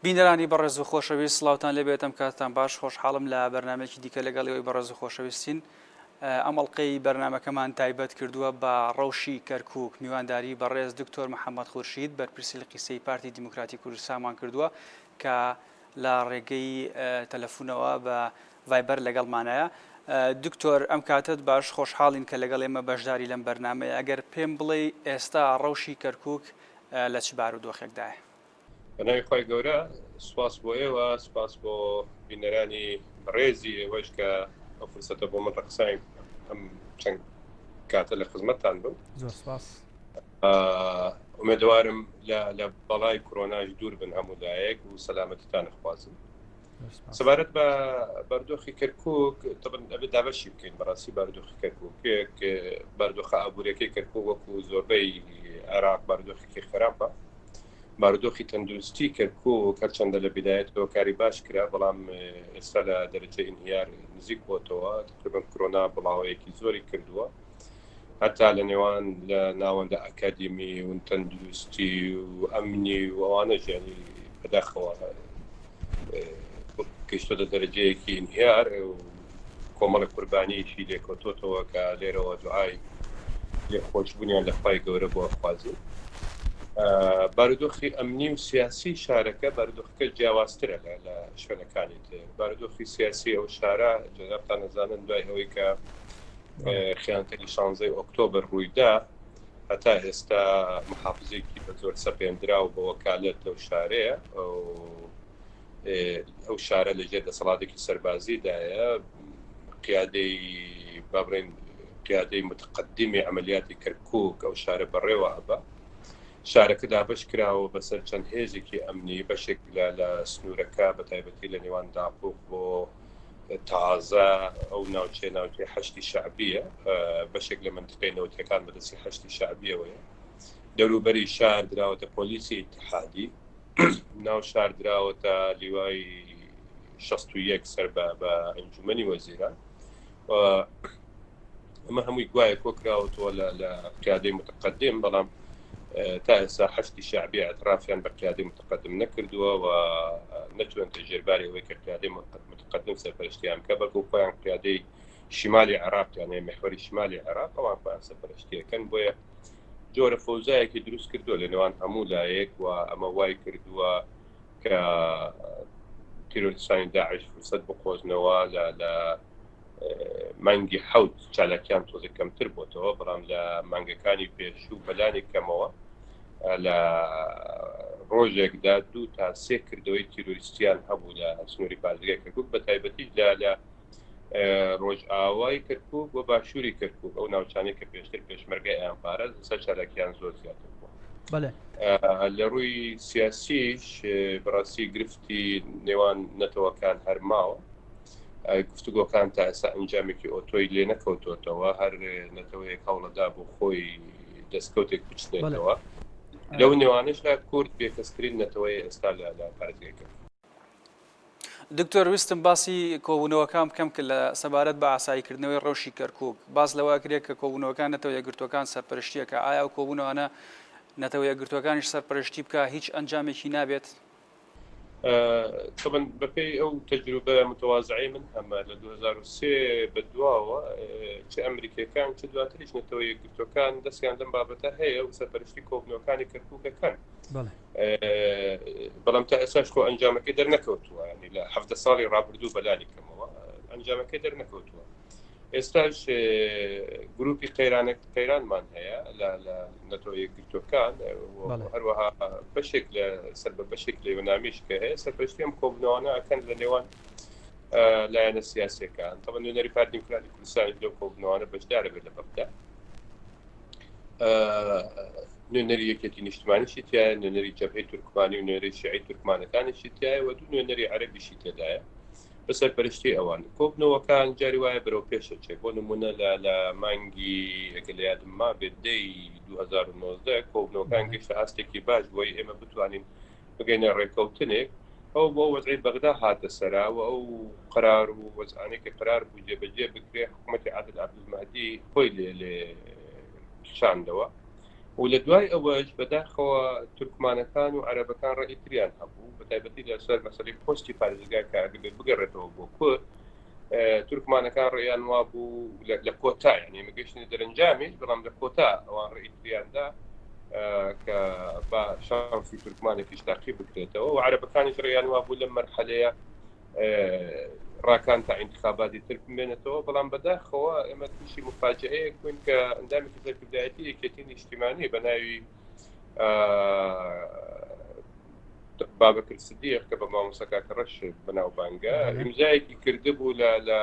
بینەرانی بەڕێز و خۆشەویست سڵاوتان لێبێت ئەم کاتتان باش خۆشحاڵم لە بەرنمێکی دیکە لەگەڵ ئێوەی بەڕێز و خۆشەویستین ئەم ئەڵلقەی بەرنمەکەمان تایبەت کردووە بە ڕەوشی کەرکک میوانداری بەڕێز دکتۆر محەممەد خورشید بەرپرسی لقی سێی پارتی دیموکراتی کوردستانمان کردووە کە لە ڕێگەی تەلەفونەوە بە ڤایبەر لەگەڵمانایە. دکتۆر ئەم کاتەت باش خۆشحاڵین کە لەگەڵ ئێمە بەشداری لەم بەرنامەیە ئەگەر پێم بڵێی ئێستا ڕەوشی کەرکوک لە چ بارودۆخێکدایە؟ بە ناوی خوای گەورە سوپاس بۆ ئێوە سوپاس بۆ بینەرانی بەڕێزی ئێوەش کە ئەو فرسەتە بۆ من ڕەخساین ئەم چەند کاتە لە خزمەتتان بم زۆر سوپاس. ئومێدەوارم لە بەڵای کرۆناش دوور بن هەموو لایەک و سەلامەتیتان خوازم سەبارەت بە بارودۆخی کەرکک ئەبێ دابەشی بکەین بەڕاستی بارودۆخی کەرکک بارودۆخە ئابوووریەکەی کەرکک وەکو زۆربەی عێراق بارودۆخێکی خراپە بارودۆخی تەندروستی کەرکک هەرچەندە لە بدایەتەوە کاری باش کرا بەڵام ئێستا لە دەرەجە ئینهیار نزیک بۆتەوە تقریبا کرۆنا بڵاوەیەکی زۆری کردووە هەتا لە نێوان لە ناوەندە ئەکادیمی و تەندروستی و ئەمنی و ئەوانە ژیانی بەداخەوە گەیشتۆتە دەرەجەیەکی ئینهیار و کۆمەڵی قوربانیشی لێکەوتۆتەوە کە لێرەوە دوعای لێخۆشبوونیان لە خوای گەورە بۆ ئەخوازین. بارودۆخی ئەمنی و سیاسی شارەکە بارودۆخەکە جیاوازترە لە شوێنەکانی تر بارودۆخی سیاسی ئەو شارە جەنابتان ئەزانن دوای ئەوەی کە خیانەتی شانزەی ئۆکتۆبەر ڕوویدا هەتا ئێستا محافزێکی بە زۆر سەپێندراو بە وەکالەت لەو شارەیە ئەو شارە لەژێر دەسەڵاتێکی سەربازیدایە قیادەی با بڵێن قیادەی متقدمی عملیاتی کەرکک ئەو شارە بەڕێوە ئەبا شارەکە دابش کراوە بەسەر چەند هێزێکی ئەمنی بەشێک لە سنوورەکە بە تایبەتی لە نێوان داقوق بۆ تازە ئەو ناوچەیە ناوچەی حەشدی شەعبیە بەشێک لە منتقەی نەوتەکان بەدەستی حەشدی شەعبیەوەیە دەوروبەری شار دراوەتە پۆلیسی ئیتحادی ناو شار دراوەتە لیوای 61 سەر بە بە ئەنجومەنی وەزیران ئەمە هەمووی گوایە کۆکراوەتەوە لە لە قیادەی متقدم بەڵام تا ئێستا حەشدی شەعبی اعترافیان بە قیادەی متقدم نەکردووە و نەچوونەتە ژێرباری ئەوەی کە قیادەی متقدم سەرپەرشتیان بکە بەڵکو خۆیان قیادەی شمالی عێراق یانێ محوەری شمالی عێراق ئەوان خۆیان سەرپەرشتیەکەن بۆیە جۆرە فەوزایەکی دروست کردووە لە نێوان هەموو لایەک و ئەمە وای کردووە کە تیرۆریستانی داعش فرسەت بقۆزنەوە لە لە مانگی حەوت چالاکیان تۆزێک کەمتر بۆتەوە بەڵام لە مانگەکانی پێشوو بەلانی کەمەوە لە ڕۆژێکدا دوو تا سێ کردەوەی تیرۆریستیان هەبوو لە سنووری پارێزگای کەرکوک بە تایبەتی لە لە ڕۆژئاوای کەرکوک و باشووری کەرکوک ئەو ناوچانەی کە پێشتر پێشمەرگە ئەیان پارێز لەسەر چالاکیان زۆر زیاتر بووە. لە ڕووی سیاسیش بەڕاستی گرفتی نێوان نەتەوەکان هەر ماوە. گفتوگۆکان تا ئێستا ئەنجامێکی ئۆتۆی لێ نەکەوتۆتەوە هەر نەتەوەیەک هەوڵەدا بۆ خۆی دەستکەوتێک بچنێتەوە لەو نێوانشدا کورد بێکەسترین نەتەوەی ئێستا لە لە پارێزگای دکتۆر ویستم باسی کۆبوونەوەکان بکەم کە لە سەبارەت بە ئاساییکردنەوەی ڕەوشی کەرکک باس لەوە ئەکرێت کە کۆبوونەوەکان نەتەوە یەکگرتووەکان سەرپەرشتیەکە ئایا ئەو کۆبوونەوانە نەتەوە یەکگرتووەکانیش سەرپەرشتی بکە هیچ ئەنجامێکی نابێت؟ طبعا بەپێی ئەو تەجروبە متوازعەی من هەمە لە 2003 بە دواوە چ ئەمریکیەکان چ دواتریش نەتەوە یەکگرتوەکان دەستیان لەم بابەتە هەیە و سەرپەرشتی کۆبنەوەکانی کەرکووکەکەن بەڵام تا ئێساش خۆ ئەنجامەکەی دەرنەکەوتووە ینی لە هەفتە ساڵی ڕابردوو بەلانی کەمەوە ئەنجامەکەی دەرنەکەوتووە ئێستاش گروپی قەیرانێک قەیرانمان هەیە لە نەتەوە یەکگرتووەکان هەروەها بەشێک لە سەر بە بەشێک لە یۆنامیش کە هەیە سەرپەرشتی ئەم کۆبوونەوانە ئەکەن لە نێوان لایەنە سیاسەکان تەبە نوێنەری پارتی دیموکراتی کوردستان لەو کۆبوونەوانە بەشدارە بێت لە بەغدا نوێنەری یەکێتی نیشتمانیشی تایە نوێنەری جەبهەی تورکمانی و نوێنەری شیعی تورکمانەکانیشی تایە و دوو نوێنەری عەرەبیشی تێدایە بە سەرپەرشتی ئەوان کۆبنەوەکان جاری وایە بەرەو پێشەچێ بۆ نمونە لە لە مانگی ئەگەر لە یادم مابێت دەی 2019 کۆبنەوەکان گەشتە ئاستێکی باش بۆی ئێمە بتوانین بگەینە ڕێکەوتنێک ئەو بۆ وەزعی بەغدا هاتە سەرا و ئەو قرار و وەزعانەی کە قرار بوو جێبەجێ بکرێ حکوومەتی عادل عەبدولمەهدی خۆی لێ لێ کشاندەوە. و لە دوای ئەوەش بەداخەوە تورکمانەکان و عەرەبەکان ڕەئی تریان هەبوو بە تایبەتی لەسەر مەسەلەی پۆستی پارێزگا کە ئەگەر بێت بگەڕێتەوە بۆ کورد تورکمانەکان ڕێیان وابوو لە کۆتا یعنی ئێمە گەشتنە دەرەنجامیش بەڵام لە کۆتا ئەوان ڕێی تریاندا کە با شانسی تورکمانێکیش تاقی بکرێتەوە و عەرەبەکانیش ڕێیان وابوو لەم مەرحەلەیە ڕاکان تا ئینتخاباتی تر بمێنێتەوە بەڵام بەداخەوە ئێمە تووشی مفاجئەیەک بووین کە ئەندامێکی سەرکردایەتی یەکێتی نیشتیمانی بە ناوی بابەکر سدیق کە بە مامۆستا کاکە ڕەش بەناوبانگە ئیمزایەکی کردبوو لە لە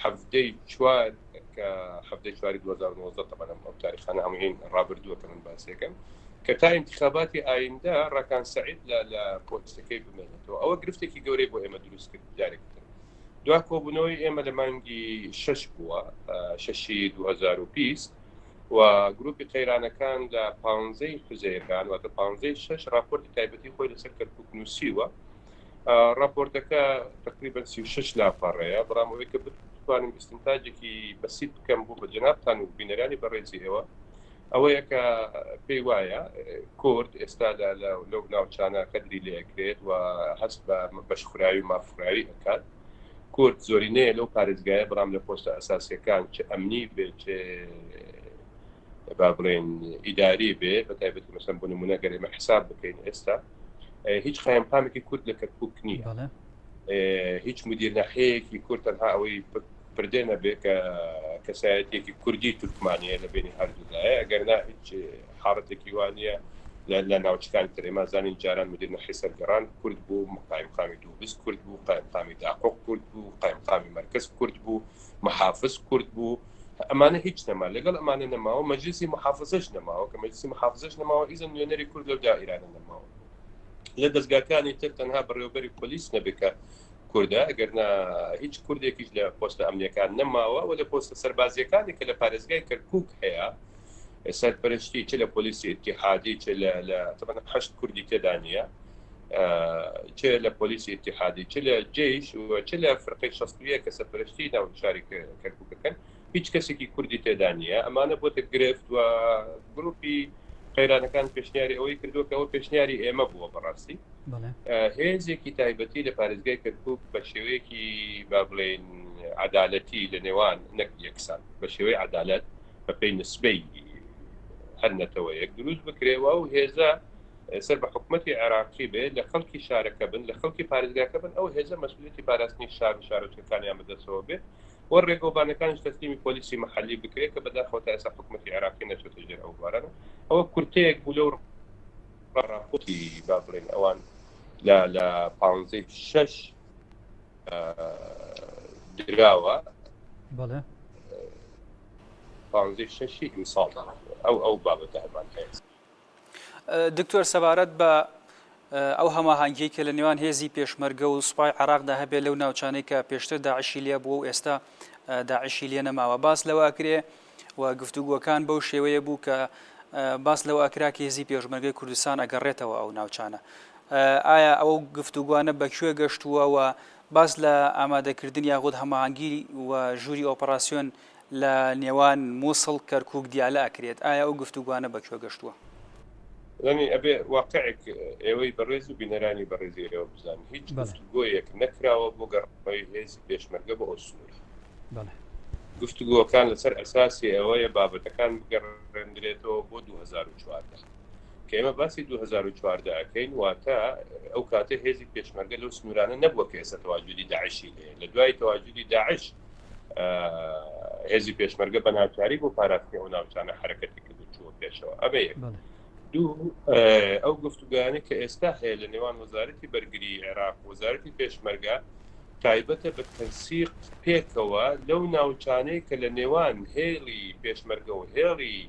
حەفتەی چوار کە حەفتەی چواری 2019 تەبەنم ئەو تاریخانە هەمووین ڕابردووە کە من باسیەکەم کە تا ئینتخاباتی ئایندە ڕاکان سعید لە لە پۆستەکەی بمێنێتەوە ئەوە گرفتێکی گەورەی بۆ ئێمە دروست کرد جارێکی تر دوا کۆبوونەوەی ئێمە لە مانگی شەش بووە شەشی 2020 و گروپی قەیرانەکان لە پانزەی حوزەیران واتە پانزەی شەش راپۆرتی تایبەتی خۆی لەسەر کەرکک نووسیوە راپۆرتەکە تقریبا 36 لاپەڕەیە بەڵام ئەوەی کە بتوانم ئیستنتاجێکی بەسیت بکەم بۆ بە جەنابتان و بینەرانی بەڕێزی ئێوە ئەوەیە کە پێی وایە کورد ئێستا لەو ناوچانە قەدری لێکرێت و هەست بە بەشخوراوی و مافخوراوی ئەکات کورد زۆرینەیە لەو پارێزگایە بەڵام لە پۆستە ئەساسیەکان چ ئەمنی بێ چ با بڵێن ئیداری بێ بە تایبەتی مەسەن بۆ نمونە گەر ئێمە حساب بکەین ئێستا هیچ قایمقامێکی کورد لە کەرکک نییە هیچ مدیر ناحیەیەکی کورد تەنها ئەوەی پردێ نەبێ کە کەسایەتێکی کوردی تورکمانیە لە بینی هەردوولایە ئەگەر نا هیچ حاڵەتێکی وانە لە ناوچەکانی تر ئێمە زانین جاران مدیر ناحیە سەرگەڕان کورد بوو قایمقامی دووبز کورد بوو قایمقامی داقۆق کورد بوو قایمقامی مەرکەز کورد بوو محافز کورد بوو ئەمانە هیچ نەما لەگەڵ ئەمانە نەماوە مەجلیسی محافزەش نەماوە کە مەجلیسی محافزەش نەماوە ئیزن نوێنەری کورد لەو دائیرانە نەماوە لە دەستگاکانی تر تەنها بەڕێوەبەری پۆلیس نەبێت کە کوردە ئەگەرنا هیچ کوردێکیش لە پۆستە ئەمنیەکان نەماوە و لە پۆستە سەربازیەکانی کە لە پارێزگای کەرکک هەیە سەرپەرشتی چ لە پۆلیسی ئیتیحادی چ لە تەبەن حەشد کوردی تێدا نییە چ لە پۆلیسی ئیتیحادی چ لە جەیش و چ لە فرقەی 61 کە سەرپەرشتی ناو شاری کەرکووکەکەن هیچ کەسێکی کوردی تێدا نییە ئەمانە بۆتە گرفت و گروپی قەیرانەکان پێشنیاری ئەوەی کردووە کە ئەوە پێشنیاری ئێمە بووە بەڕاستی هێزێکی تایبەتی لە پارێزگای کەرکک بە شێوەیەکی با بڵێن عدالەتی لە نێوان نەک یەکسان بە شێوەی عدالەت بە پێی نسبەی هەر نەتەوەیەک دروست بکرێ و ئەو هێزە سەر بە حکوومەتی عێراقی بێ لە خەڵکی شارەکە بن لە خەڵکی پارێزگاکە بن ئەو هێزە مەسئولیەتی پاراستنی شار و شارۆچکەکانیان بەدەستەوە بێ و ڕێگەوبانەکانیش تەسلیمی پۆلیسی محلی بکرێت کە بەداخەوە تا ئێستا حکوومەتی عێراقی نەچۆتە ژێر ئەو بارانە ئەوە کورتەیەک بوو لەو ڕاپۆرتی با بڵێن ئەوان لە لە پانزەی شەش دراوە بەڵێ پانزەی شەشی ئیمساڵ ئەو ئەو بابەتە هەمان هەیە. دکتۆر سەبارەت بە ئەو هەماهەنگیەی کە لە نێوان هێزی پێشمەرگە و سوپای عێراقدا هەبێ لەو ناوچانەی کە پێشتر داعشی لێ بووە و ئێستا داعشی لێ نەماوە باس لەوە ئەکرێ و گفتوگۆکان بەو شێوەیە بوو کە باس لەوە ئەکرا کە هێزی پێشمەرگەی کوردستان ئەگەڕێتەوە ئەو ناوچانە ئایا ئەو گفتوگوانە بە کوێ گەشتووە و باس لە ئامادەکردن یاخود هەماهەنگی و ژووری ئۆپەراسیۆن لە نێوان موسڵ، کەرکوک، دیالە ئەکرێت، ئایا ئەو گفتوگوانە بە کوێ گەشتووە؟ زانی ئەبێ واقعێک ئێوەی بەڕێز و بینەرانی بەڕێزی ئێوە بزانن هیچ گفتوگۆیەک نەکراوە بۆ گەڕانەوەی هێزی پێشمەرگە بۆ ئەو سنوورە. گفتوگۆکان لەسەر ئەساسی ئەوەیە بابەتەکان بگەڕێندرێتەوە بۆ 2014 کە ئێمە باسی 2014 ئەکەین واتە ئەو کاتە هێزی پێشمەرگە لەو سنوورانە نەبووە کە ئێستا تەواجودی داعشی لێ لە دوای تەواجودی داعش هێزی پێشمەرگە بە ناچاری بۆ پاراستنی ئەو ناوچانە حرەکەتی کرد و چووە پێشەوە ئەمە یەک دوو ئەو گفتوگویانە کە ئێستا هەیە لە نێوان وەزارەتی بەرگری عێراق وەزارەتی پێشمەرگە تایبەتە بە تەنسیق پێکەوە لەو ناوچانەی کە لە نێوان هێڵی پێشمەرگە و هێڵی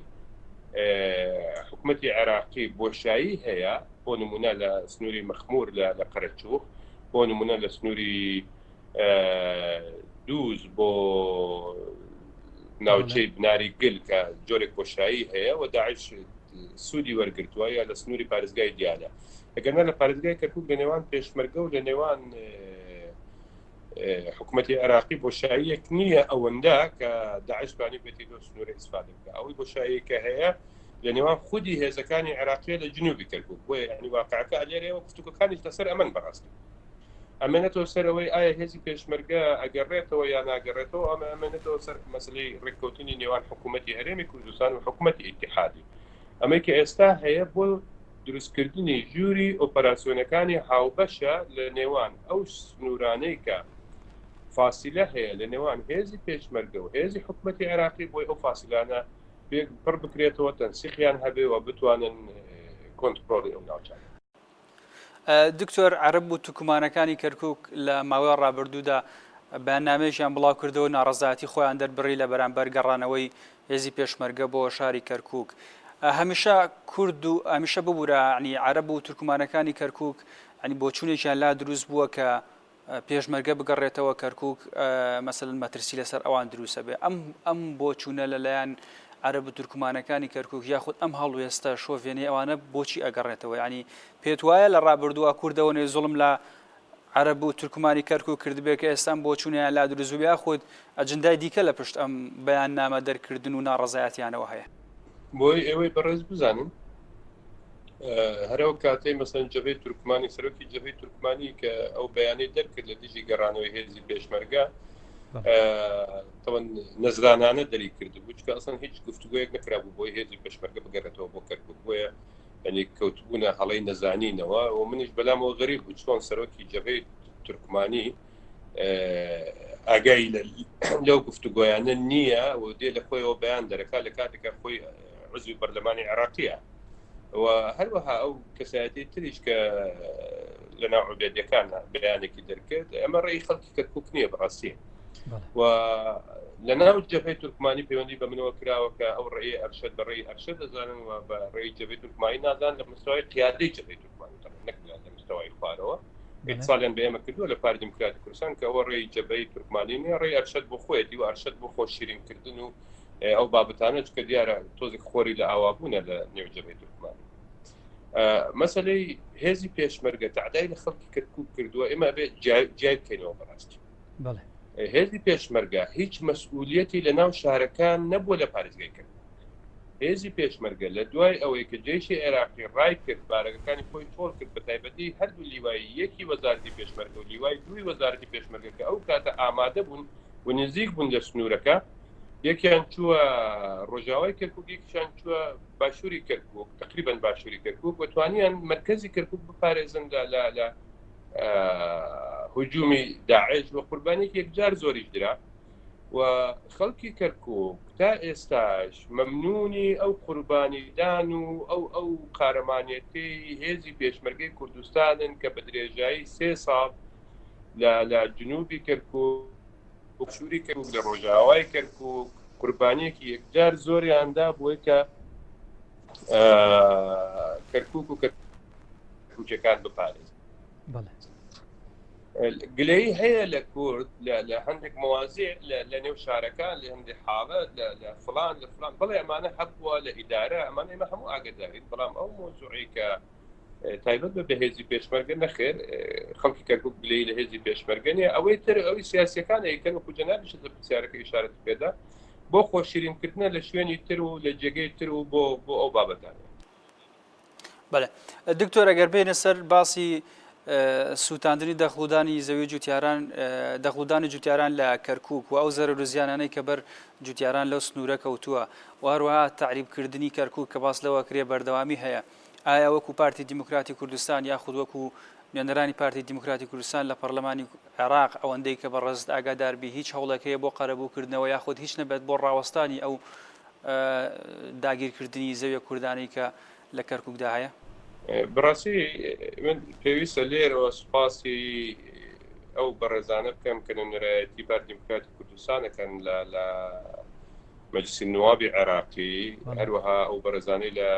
حکوومەتی عێراقی بۆشایی هەیە بۆ نمونە لە سنووری مەخمور لە قەرەچوخ بۆ نمونە لە سنووری دووز بۆ ناوچەی بناری گل کە جۆرێک بۆشایی هەیە و داعش سوودی وەرگتووە یا لە سنووری پارێزگای دیالە ئەگەرنا لە پارێزگای کەرکک لە نێوان پێشمەرگە و لە نێوان. حکوومەتی عێراقی بۆشاییەک نییە ئەوەندە کە داعش توانی بێتی لۆ سنوورە ئیسفادە بکە ئەوەی بۆشاییەکە هەیە لە نێوان خودی هێزەکانی عێراقیە لە جنوبی کەرکک بۆیە ینی واقعەکە لێرەوە گفتوگۆکانیش لەسەر ئەمن بەڕاستی ئەمێنێتەوە سەر ئەوەی ئایا هێزی پێشمەرگە ئەگەڕێتەوە یا ناگەڕێتەوە ئەمە ئەمێنێتەوە سەر مەسلەی ڕێککەوتنی نێوان حکوومەتی هەرێمی کوردستان و حکوومەتی ئیتحادی ئەمەی کە ئێستا هەیە بۆ دروستکردنی ژووری ئۆپەراسیۆنەکانی هاوبەشە لە نێوان ئەو سنوورانەی کە فاسیلە هەیە لە نێوان هێزی پێشمەرگە و هێزی حکوومەتی عێراقی بۆی ئەو فاسیلانە پڕ بکرێتەوە تەنسیقیان هەبێ و بتوانن کۆنترۆڵی ئەو ناوچانە دکتۆر عەرەب و تورکمانەکانی کەرکوک لە ماوەی ڕابردوودا بەیاننامەیەکیان بڵاوکردەوە ناڕەزایەتی خۆیان دەربڕی لە بەرامبەر گەڕانەوەی هێزی پێشمەرگە بۆ شاری کەرکوک. هەمیشە کورد و هەمیشە ببورە ینی عەرەب و تورکمانەکانی کەرکوک ینی بۆچوونێکیان لا دروست بووە کە پێشمەرگە بگەڕێتەوە کەرکوک مەسەلەن مەترسی لەسەر ئەوان دروستە بێ ئەم ئەم بۆچوونە لەلایەن عەرەب و تورکمانەکانی کەرکوک یاخود ئەم هەڵوێستە شۆڤێنەی ئەوانە بۆچی ئەگەڕێتەوە یعنی پێت وایە لە ڕابردووە کوردەوەێ زوڵم لە عەرەب و تورکمانی کەرکوک کردبێ کە ئێستا ئەم بۆچوونەیان لا دروست بوو یاخود ئەجندای دیکە لە پشت ئەم بەیاننامە دەرکردن و ناڕەزایەتیانەوە هەیە؟ بۆی ئێوەی بەڕێز بزانن هەر ئەو کاتەی مەسەن جەبهەی تورکمانی سەرۆکی جەبهەی تورکمانی کە ئەو بەیانەی دەرکرد لە دژی گەڕانەوەی هێزی پێشمەرگە تەوەن نەزرانانە دەری کرد بوو چکە ئەسڵەن هیچ گفتوگۆیەک نەکرابوو بۆی هێزی پێشمەرگە بگەڕێتەوە بۆ کەرکوک بۆیە یعنی کەوتبوونە هەڵەی نەزانینەوە و منیش بەلامەوە غەریب بوو چۆن سەرۆکی جەبهەی تورکمانی ئاگای لەو گفتوگۆیانە نییە و دێ لە خۆیەوە بەیان دەرەکە لە کاتێکە خۆی عزوی پەرلەمانی عێراقیە و هەروەها ئەو کەسایەتی تریش کە لە ناو عوبێدیەکان بەیانێکی دەرکرد ئەمە ڕێی خەڵکی کەرکک نییە بەڕاستی و لە ناو جەبهەی تورکمانی پەیوەندی بە منەوە کراوە کە ئەو ڕێی ئەرشەد بە ڕێی ئەرشەد دەزانن و بە ڕێی جەبهەی تورکمانی نازان لە مستەوای قیادەی جەبهەی تورکمانی نەک لە مستەوای خوارەوە اتصالیان بە ئێمە کردووە لە پارتی دیموکراتی کوردستان کە ئەوە ڕێی جەبهەی تورکمانی نییە ڕێی ئەرشەد بۆ خۆیەتی و ئەرشەد بۆ خۆ شیرینکردن و ئەو بابەتانە چکە دیارە تۆزێک خۆری لە ئاوابوونە لە نێو جەبهەی تورکمانی مەسلەی هێزی پێشمەرگە تەعدای لە خەڵکی کەرکوک کردووە ئێمە بێ جیای بکەینەوە بەڕاستی هێزی پێشمەرگە هیچ مەسئولیەتی لە ناو شارەکان نەبووە لە پارێزگای کەرکوک هێزی پێشمەرگە لە دوای ئەوەی کە جەیشی عێراقی ڕای کرد بارەگەکانی خۆی چۆڵ کرد بە تایبەتی هەردوو لیوای یەکی وەزارەتی پێشمەرگە و لیوای دووی وەزارەتی پێشمەرگە کە ئەو کاتە ئامادە بوون و نزیک بوون لە سنوورەکە یەکیان چووە ڕۆژاوای کەرکک یەکیان چووە باشووری کەرکک تقریبا باشووری کەرکک و توانیان مرکزی کەرکک بپارێزن لە لە لە هجومی داعش و قوربانێکی یەکجار زۆریش درا و خەڵکی کەرکک تا ئێستاش مەمنونی ئەو قوربانیدان و ئەو ئەو قارەمانێتی هێزی پێشمەرگەی کوردستانن کە بە درێژایی سێ ساڵ لە لە جنوبی کەرکک باشووری کەرکوک لە ڕۆژئاوای کەرکوک قوربانیەکی یەکجار زۆریاندا بۆی کە کەرکوک و کەرکوکەکان بپارێز گلەی هەیە لە کورد لە هەندێک موازی لە نێو شارەکان لە هەندێک حاڵەت لە فلان لە فلان بەڵێ ئەمانە هەبووە لە ئیدارە ئەمانە ئێمە هەموو ئاگدارین بەڵام ئەو مۆزوعی کە تایبەت بە بەهێزی پێشمەرگە نەخێر خەڵکی کەرکک گلەی لە هێزی پێشمەرگە نیە ئەوەی تر ئەوی سیاسەکان ئەیکەن وەکو جەنابیشت لە پرسیارەکە ئیشارەت پێدا بۆ خۆشیرینکردنە لە شوێنی تر و لە جێگەی تر و بۆ بۆ ئەو بابەتانە. بەڵێ دکتۆر ئەگەر بێنە سەر باسی سووتاندنی دەخڵودانی زەوی جوتیاران دەخڵودانی جوتیاران لە کەرکک و ئەو زەرەر و زیانانەی کە بەر جوتیاران لەو سنوورە کەوتووە و هەروەها تەعریبکردنی کەرکک کە باس لەوە کرێ بەردەوامی هەیە ئایا وەکو پارتی دیموکراتی کوردستان یاخود وەکو نوێنەرانی پارتی دیموکراتی کوردستان لە پەرلەمانی عێراق ئەوەندەی کە بەڕێزت ئاگادار بی هیچ هەوڵێک هەیە بۆ قەرەبووکردنەوە یاخود هیچ نەبێت بۆ ڕاوەستانی ئەو داگیرکردنی زەویە کوردانەی کە لە کەرکوکدا هەیە؟ بەڕاستی من پێویستە لێرەوە سوپاسی ئەو بەڕێزانە بکەم کە نوێنەرایەتی پارتی دیموکراتی کوردستانەکەن لە لە مەجلسی نوابی عێراقی هەروەها ئەو بەڕێزانەی لە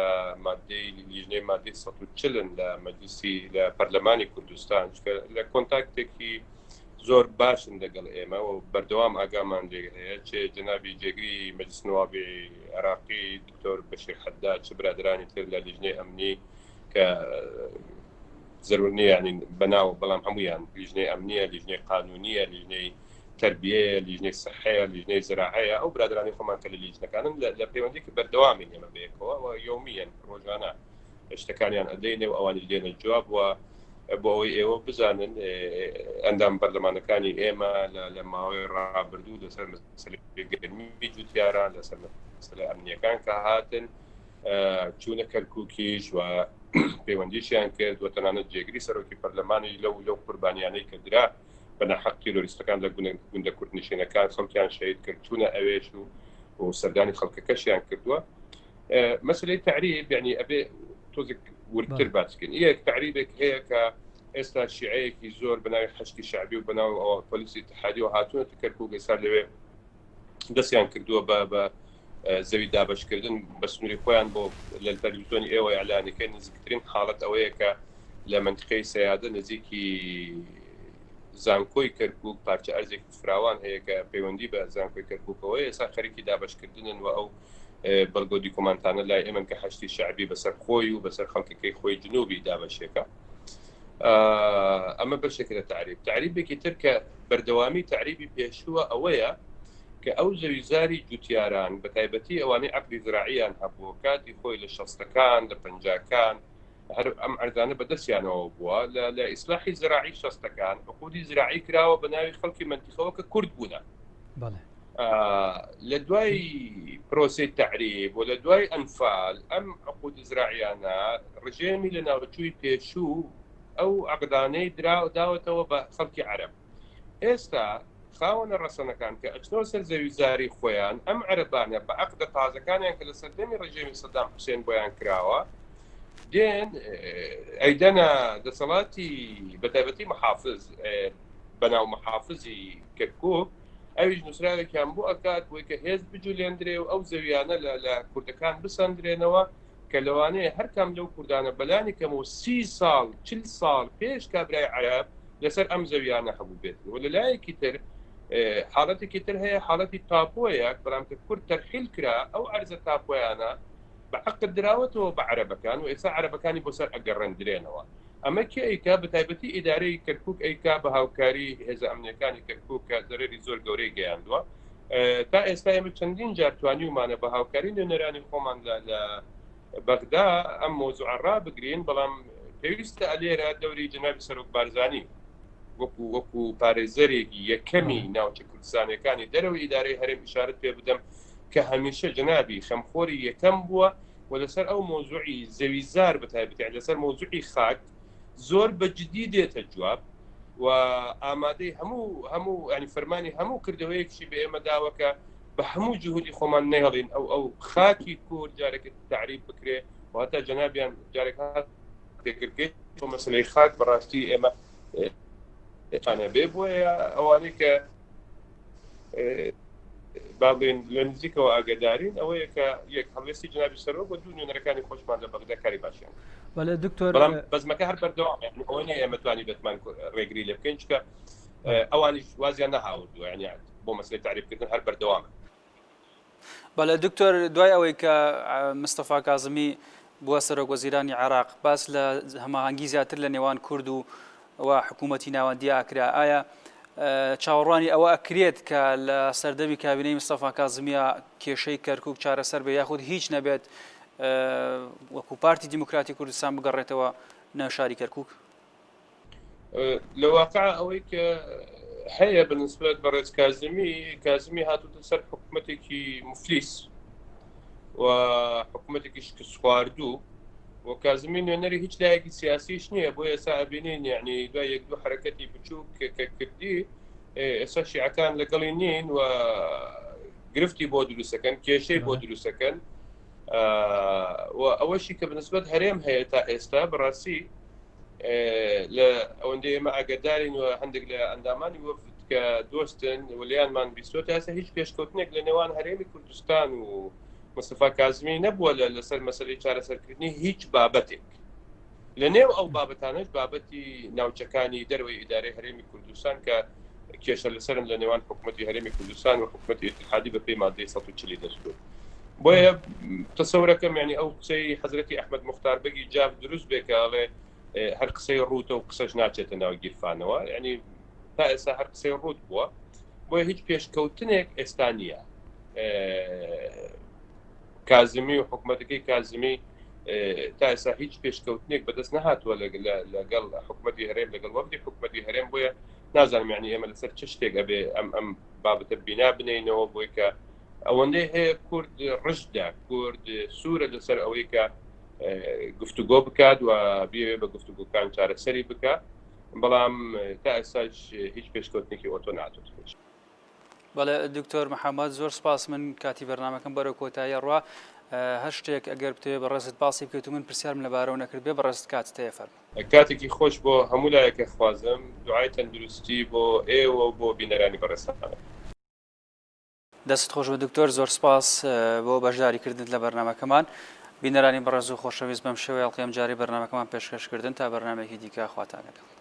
مادەی لیژنەی مادەی 140 لە مەجلسی لە پەرلەمانی کوردستان چونکە لە کۆنتاکتێکی زۆر باشن لەگەڵ ئێمە و بەردەوام ئاگامان لێ هەیە چێ جەنابی جێگری مەجلس نوابی عێراقی دکتۆر بەشیر حەداد چ برادرانی تر لە لیژنەی ئەمنی کە. زەرور نییە ینی بەناو بەڵام هەمویان لیژنەی ئەمنیە لیژنەی قانونیە لیژنەی تربیەیە لیژنەی سەحەیە لیژنەی زراعەیە ئەو برادرانی خۆمان کە لە لیژنەکانن لە پەیوەندێکی بەردەوامین ئێمە بەیەکەوە و یومیەن ڕۆژانە شتەکانیان ئەدەینێ و ئەوانیش دێنە جواب وە بۆ ئەوەی ئێوە بزانن ئەندام پەرلەمانەکانی ئێمە لە ماوەی ڕابردوو لەسەر مەسەلەی گەرمی جوتیاران لەسەر مەسەلە ئەمنیەکان کە هاتن چوونە کەرکووکیش و پەیوەندیشیان کرد و تەنانەت جێگری سەرۆکی پەرلەمانی لەو لەو قوربانیانەی کە درا بە ناحەق تیرۆریستەکان لە گوندە کوردنشینەکان خەڵکیان شەهید کرد چوونە ئەوێش و و سەردانی خەڵکەکەشیان کردووە مەسلەی تعریب یعنی ئەبێ تۆزێک وردتر باسکەین یەک تعریبێک هەیە کە ئێستا شیعەیەکی زۆر بەناوی حەشدی شعبی و بەناو ئەوە پۆلیسی اتحادی و هاتوونەتە کەرکوک ئێستا لەوێ دەستیان کردووە بە بە زەوی دابشکردن بە سنووری خۆیان بۆ لە تەلویزیۆنی ئێوە ئەلانەکە نزیکترین حاڵەت ئەوەیە کە لە منتقەی سیادە نزیکی زانکۆی کەرکک پارچە ئەرزێکی فراوان هەیە کە پەیوەندی بە زانکۆی کەرککەوە ئێستا خەریکی دابشکردنن و ئەو بەڵگۆ دیکۆمانتانە لای ئێمەن کە حەشتی شعبی بەسەر خۆی و بەسەر خەڵکەکەی خۆی جنوبی دابەشێکە ئەمە بەشێکە لە تعریب تعریبێکی تر کە بەردەوامی تعریبی پێشووە ئەوەیە کە ئەو زەویزاری جوتیاران بە تایبەتی ئەوانەی عقلی زراعیان هەبوو کاتی خۆی لە شەستەکان لە پەنجاکان هەر ئەم ئەردانە بەدەستیانەوە بووە لە ئیسلاحی زراعی شەستەکان عقودی زراعی کراوە بە ناوی خەڵکی منتیخەوە کە کورد بوونە لە دوای پرۆسی تەعریب و لە دوای ئەنفال ئەم عقود زراعیانە ڕژێمی لە ناوچووی پێشوو ئەو عقدانەی درا داوەتەوە بە خەڵکی عەرەب ئێستا خاوەنە ڕەسەنەکان کە ئەچنەوە سەر زەوی زاری خۆیان ئەم عەرەبانە بە عقدە تازەکانیان کە لە سەردەمی ڕژێمی سەدام حوسێن بۆیان کراوە دێن ئەیدەنە دەسەڵاتی بەتایبەتی محافز بەناو محافزی کەرکک ئەویش نووسراوێکیان بۆ ئەکات بۆی کە هێز بجولێندرێ و ئەو زەویانە لە کوردەکان بسەندرێنەوە کە لەوانەیە هەرکام لەو کوردانە بەلانی کەمەوە سی ساڵ چل ساڵ پێش کابرای عەرەب لەسەر ئەم زەویانە هەبوو بێت و لە لایەکی تر حاڵەتێکی تر هەیە حاڵەتی تاپۆیە بەڵام کە کورد تەرحیل کرا ئەو ئەرزە تاپۆیانە بە عەقد دراوەتەوە بە عەرەبەکان و ئێستا عەرەبەکانی بۆ سەر ئەگەڕێندرێنەوە ئەمە کێ ئەیکا؟ بە تایبەتی ئیدارەی کەرکوک ئەیکا بە هاوکاری هێزە ئەمنیەکانی کەرکوک کە زەرەری زۆر گەورەی گەیاندووە. تا ئێستا ئێمە چەندین جار توانیومانە بە هاوکاری نوێنەرانی خۆمان لە بەغدا ئەم مۆزوعە ڕابگرین، بەڵام پێویستە ئەلێرە دەوری جەنابی سەرۆک بارزانی وەکو وەکو پارێزەرێکی یەکەمی ناوچە کوردستانیەکانی دەرەوەی ئیدارەی هەرێم ئیشارەت پێ بدەم کە هەمیشە جەنابی خەمخۆری یەکەم بووە و لەسەر ئەو مەوزوعی زەوی زار بە تایبەتی یانی لەسەر مەوزوعی خاک زۆر بە جدی دێتە جواب و ئامادەی هەموو هەموو ینی فەرمانی هەموو کردەوەیەکشی بە ئێمە داوە کە بە هەموو جهودی خۆمان نەهێڵین ئەو ئەو خاکی کورد جارێک تعریب بکرێ و هەتا جەنابیان جارێک تێکردگەی بۆ مەسلەی خاک بەڕاستی ئێمە بێ بۆیە ئەوانەی کە با بڵێین لە نزیکەوە ئاگادارین ئەوەیە کە یەک هەڵوێستی جنابی سەرۆک و دوو نوێنەرەکانی خۆشمان لە بەغدا کاری باشیان بەڵێ دکتۆر بەڵام بەزمەکە هەر بەردەوام یعنی ئەوە نییە ئێمە توانی بتمان ڕێگری لێ بکەین چونکە ئەوانیش وازیان نەهاوردووە یعنی بۆ مەسلەی تعریبکردن هەر بەردەوامە بەڵێ دکتۆر دوای ئەوەی کە مستەفا کازمی بووە سەرۆک وەزیرانی عێراق باس لە هەماهەنگی زیاتر لە نێوان کورد و و حکوومەتی ناوەندی ئاکرا ئایا چاوەڕوانی ئەوە ئەکرێت کە لە سەردەمی کابینەی مستەفا کازمیە کێشەی کەرکک چارەسەر بێ یاخود هیچ نەبێت وەکو پارتی دیموکراتی کوردستان بگەڕێتەوە ناو شاری کەرکک؟ لە واقع ئەوەی کە هەیە بەنسبەت بەڕێز کازمی کازمی هاتوتە سەر حکوومەتێکی مفلیس و حکوومەتێکی شکست خواردوو و کازمی نوێنەری هیچ لایەکی سیاسیش نییە بۆ ئێستا ئەبینین یعنی دوای یەک دوو حرەکەتی بچووک کە کردی ئێستا شیعەکان لەگەڵی نین و گرفتی بۆ دروستەکەن کێشەی بۆ دروستەکەن و ئەوەشی کە بنسبەت هەرێم هەیە تا ئێستا بەڕاستی لە ئەوەندەی ئێمە ئاگدارین و هەندێک لە ئەندامانی وەفد کە دۆستن ولیانمان بیستۆتە ئێستا هیچ پێشکەوتنێک لە نێوان هەرێمی کوردستان و مستەفا کازمی نەبووە لە لەسەر مەسەلەی چارەسەرکردنی هیچ بابەتێک لە نێو ئەو بابەتانەش بابەتی ناوچەکانی دەرەوەی ئیدارەی هەرێمی کوردستان کە کێشە لەسەرن لە نێوان حکوومەتی هەرێمی کوردستان و حکوومەتی ئیتحادی بە پێی مادەی 140 دەستور بۆیە تەسەورەکەم یعنی ئەو قسەی حەزرەتی ئەحمەد مختار بەگی جاف دروست بێ کە ئەڵێ. هەر قسەی ڕووتە و قسەش ناچێتە ناو گیرفانەوە ینی تا ئێستا هەر قسەی ڕووت بووە بۆیە هیچ پێشکەوتنێک ئێستا نییە کازمی و حکوومەتەکەی کازمی تا ئێستا هیچ پێشکەوتنێک بەدەست نەهاتووە لەگەڵ حکوومەتی هەرێم لەگەڵ وەفدی حکوومەتی هەرێم بۆیە نازانم یعنی ئێمە لەسەر چ شتێک ئەبێ ئەم ئەم بابەتە بینا بنینەوە بۆی کە ئەوەندەی هەیە کورد ڕژدە کورد سوورە لەسەر ئەوەی کە گفتوگۆ بکات و بێ بە گفتوگۆکان چارەسەری بکە بەڵام تا ئێستاش هیچ پێشکەوتنێکی ئۆتۆ ناتۆت پێش. بەڵێ دکتۆر محەممەد زۆر سپاس من کاتی بەرنمەکەم بەرەو کۆتایی ڕوا هەر شتێک ئەگەر بتەوێ بەڕێزت باسی بکەیت و من پرسیارم لەبارەوە نەکرد بێ بەڕێزت کاتت هەیە فەرموو. کاتێکی خۆش بۆ هەموو لایەک ئەخوازم، دوعای تەندروستی بۆ ئێوە و بۆ بینەرانی بەڕێزتان ئەکەم. دەستت خۆش بێت دکتۆر زۆر سپاس بۆ بەشداری کردنت لە بەرنامەکەمان. بینەرانی بەڕێز و خۆشەویست بەم شێوەیە ئەڵقەی ئەمجارەی بەرنامەکەمان پێشکەش کردن تا بەرنامەیەکی دیکە خواتان لەگەڵ.